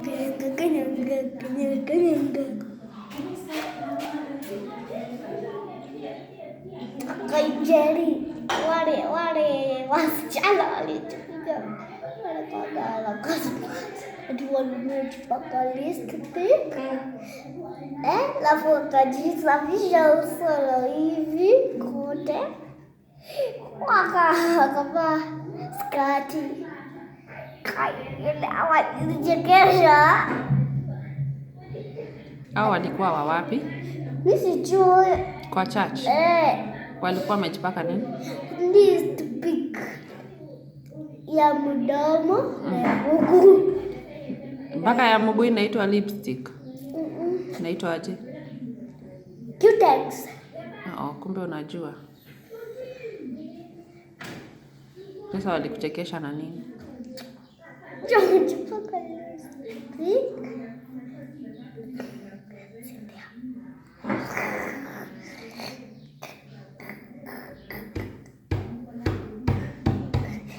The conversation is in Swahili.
Kanyanga, kanyanga, kanyanga, kanyanga. Kaijeri wale wale wasichana walitupiga walikuwa ati wamejipaka lipstick alafu wakajisafisha uso hivi kote, wakavaa skati walichekesha. Hao walikuwa wa wapi? Mi sijui. Kwa church? Eh. Walikuwa wamejipaka nini? Lipstick ya mdomo na ya mguu. Mpaka ya mguu inaitwa lipstick. Inaitwa aje? Cutex. Oh, kumbe unajua. Sasa walikuchekesha na nini? Wamejipaka lipstick.